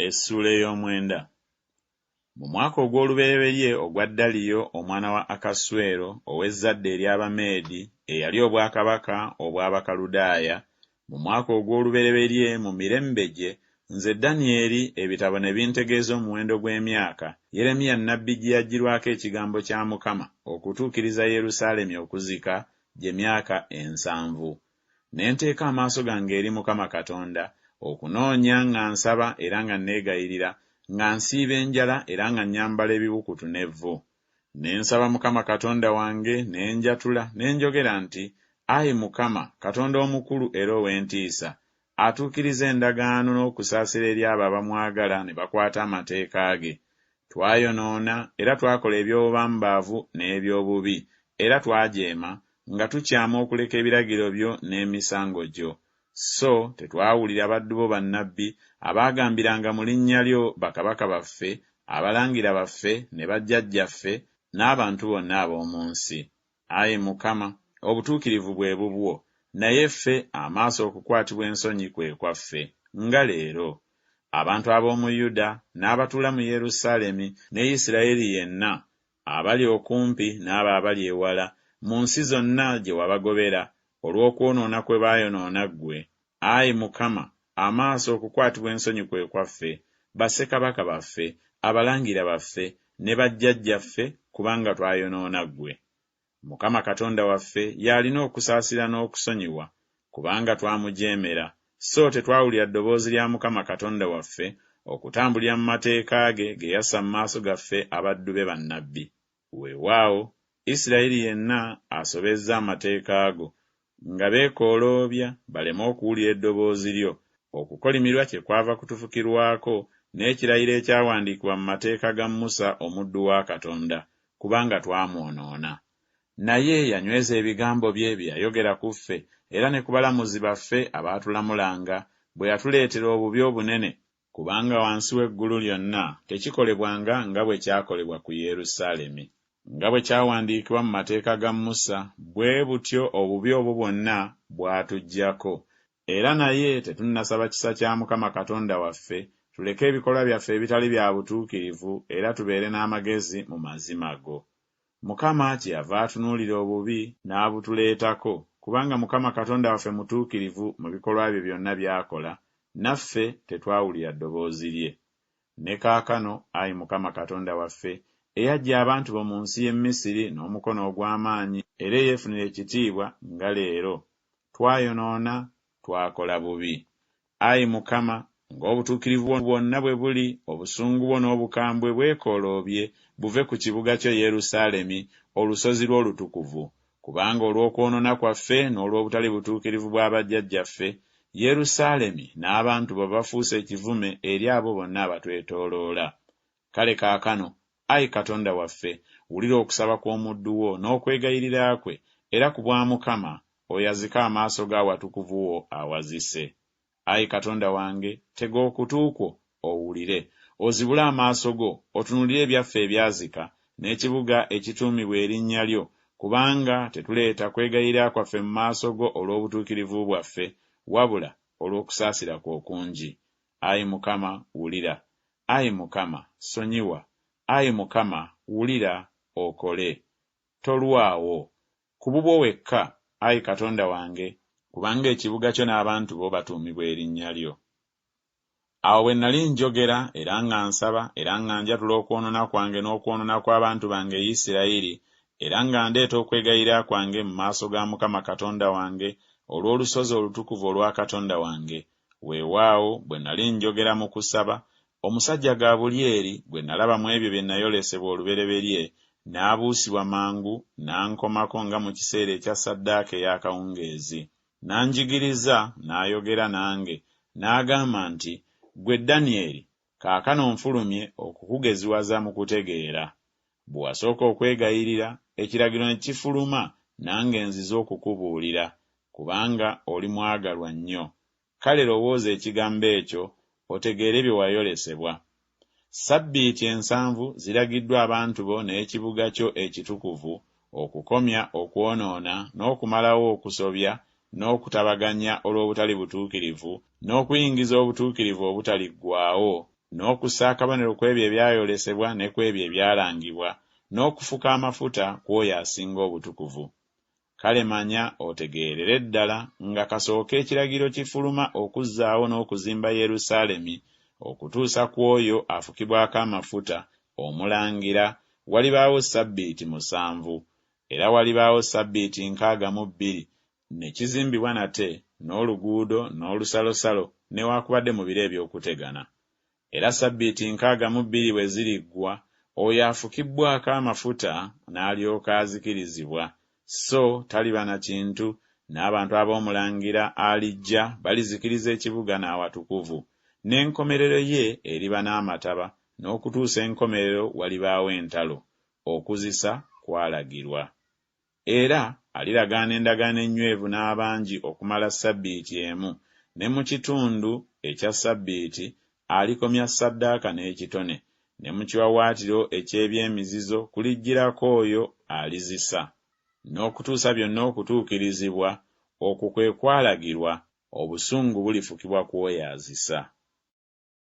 Essuula ey'omwenda. Mu mwaka ogw'olubereberye ogwa Daliyo omwana wa Akaswero ow'ezzadde ery'Abameedi eyalya obwakabaka obw'Abakaludaaya, mu mwaka ogw'olubereberye mu mirembe gye, nze Danyeri ebitabo ne bintegeeza omuwendo gw'emyaka, Yeremiya nnabbi gye yaggyirwako ekigambo kya Mukama okutuukiriza Yerusaalemi okuzika, gye myaka ensanvu. Ne nteeka amaaso gange eri Mukama Katonda, okunoonya nga nsaba era nga neegayirira, nga nsiiba enjala era nga nnyambala ebibukutu n'evvu. Ne nsaba Mukama Katonda wange, ne njatula, ne njogera nti Ayi Mukama, Katonda omukulu era ow'entiisa, atuukiriza endagaano n'okusaasira eri abo abamwagala ne bakwata amateeka ge, twayonoona era twakola eby'obubambaavu n'eby'obubi, era twajeema, nga tukyama okuleka ebiragiro byo n'emisango gyo. So tetwawulira baddu bo bannabbi, abaagambiranga mu linnya lyo bakabaka baffe, abalangira baffe, ne bajjajjaffe, n'abantu bonna ab'omu nsi. Ayi Mukama, obutuukirivu bwe bubwo, naye ffe amaaso okukwatibwa ensonyi kwe kwaffe, nga leero. Abantu ab'omu Yuda, n'abatuula mu Yerusaalemi, ne Isiraeri yenna, abali okumpi n'abo abali ewala, mu nsi zonna gye wabagobera, olw'okwonoona kwe baayonoona ggwe, ayi Mukama, amaaso okukwatibwa ensonyi kwe kwaffe, bassekabaka baffe, abalangira baffe, ne bajjajjaffe, kubanga twayonoona ggwe. Mukama Katonda waffe y'alina okusaasira n'okusonyiwa, kubanga twamujeemera, so tetwawulira ddoboozi lya Mukama Katonda waffe, okutambulira mu mateeka ge ge yassa mu maaso gaffe abaddu be bannabbi. Weewaawo, Isirayiri yenna asobezza amateeka go, nga beekooloobya baleme okuwulira eddoboozi lyo, okukolimirwa kyekwava kutufukirwako n'ekirayiro ekyawandiikibwa mu mateeka ga Musa omuddu wa Katonda, kubanga twamwonoona. Naye yanyweza ebigambo bye bye yayogera ku ffe era ne ku balamuzi baffe abaatulamulanga, bwe yatuleetera obubi obunene, kubanga wansi w'eggulu lyonna tekikolebwanga nga bwe kyakolebwa ku Yerusaalemi. Nga bwe kyawandiikibwa mu mateeka ga Musa, bwe butyo obubi obwo bwonna bwatujjako. Era naye tetunnasaba kisa kya Mukama Katonda waffe, tuleke ebikolwa byaffe ebitali bya butuukirivu era tubeere n'amagezi mu mazima go. Mukama kyeyava atunuulira obubi n'abutuleetako, kubanga Mukama Katonda waffe mutuukirivu mu bikolwa bye byonna by'akola, naffe tetwawulira ddoboozi lye. Ne kaakano, ayi Mukama Katonda waffe, eyaggya abantu bo mu nsi y'e Misiri n'omukono ogw'amaanyi era eyeefunira ekitiibwa nga leero, twayonoona, twakola bubi. Ayi Mukama, ng'obutuukirivu bwo bwonna bwe buli, obusungu bwo n'obukambwe bwekooloobye buve ku kibuga kyo Yerusaalemi, olusozi lwo olutukuvu. Kubanga olw'okwonoona kwaffe n'olw'obutali butuukirivu bwa bajjajjaffe, Yerusaalemi n'abantu bo bafuuse ekivume eri abo bonna abatwetooloola. Kale kaakano, ayi Katonda waffe, wulira okusaba kw'omuddu wo n'okwegayirira kwe, era ku bwa Mukama, oyazike amaaso go awatukuvu wo awazise. Ayi Katonda wange, tega okutu kwo, owulire, ozibule amaaso go, otunuulire ebyaffe ebyazika, n'ekibuga ekituumibwa erinnya lyo, kubanga tetuleeta kwegayirira kwaffe mu maaso go olw'obutuukirivu bwaffe, wabula olw'okusaasira kwo okungi. Ayi Mukama, wulira. Ayi Mukama, sonyiwa. Ayi Mukama, wulira, okole. Tolwawo. Ku bubwo wekka, ayi Katonda wange, kubanga ekibuga kyo n'abantu bo batuumibwa erinnya lyo. Awo bwe nnali njogera era nga nsaba era nga njatula okwonoona kwange n'okwonoona kw'abantu bange Isirayiri, era nga ndeeta okwegayirira kwange mu maaso ga Mukama Katonda wange olw'olusozi olutukuvu olwa Katonda wange, weewaawo, bwe nnali njogera mu kusaba, omusajja Gabulyeri, gwe nnalaba mu ebyo bye nnayolesebwa olubereberye, n'abuusibwa mangu n'ankomako nga mu kiseera ekya ssaddaaka ey'akawungeezi. N'anjigiriza, n'ayogera nange, n'agamba nti, Ggwe Danyeri, kaakano nfulumye okukugeziwaza mu kutegeera. Bwe wasooka okwegayirira, ekiragiro ne kifuluma, nange nzize okukubuulira, kubanga oli mwagalwa nnyo. Kale lowooza ekigambo ekyo, otegeere bye wayolesebwa. Ssabbiiti ensanvu ziragiddwa abantu bo n'ekibuga kyo ekitukuvu, okukomya okwonoona n'okumalawo okusobya n'okutabaganya olw'obutali butuukirivu n'okuyingiza obutuukirivu obutaliggwaawo, N'okussa akabonero ku ebyo ebyayolesebwa ne ku ebyo ebyalangibwa, n'okufuka amafuta ku oyo asinga obutukuvu. Kale manya otegeerere ddala nga kasooka ekiragiro kifuluma okuzzaawo n'okuzimba Yerusaalemi okutuusa ku oyo afukibwako amafuta, omulangira, walibaawo ssabbiiti musanvu, era walibaawo ssabbiiti 62, Ne kizimbibwa nate, n'oluguudo, n'olusalosalo, newakubadde mu biro eby'okutegana. Era ssabbiiti 62 bwe ziriggwa, oyo afukibbwako amafuta n'alyoka azikirizibwa, so taliba na kintu, n'abantu ab'omulangira alijja balizikiriza ekibuga n'awatukuvu, n'enkomerero ye eriba n'amataba, n'okutuusa enkomerero walibaawo entalo, okuzisa kwalagirwa. Era aliragaana endagaano ennywevu n'abangi okumala ssabbiiti emu, ne mu kitundu ekya ssabbiiti alikomya ssaddaaka n'ekitone, ne mu kiwawaatiro eky'eby'emizizo kulijjirako oyo alizisa, n'okutuusa byonna okutuukirizibwa, okwo kwe kwalagirwa, obusungu bulifukibwa ku oyo azisa.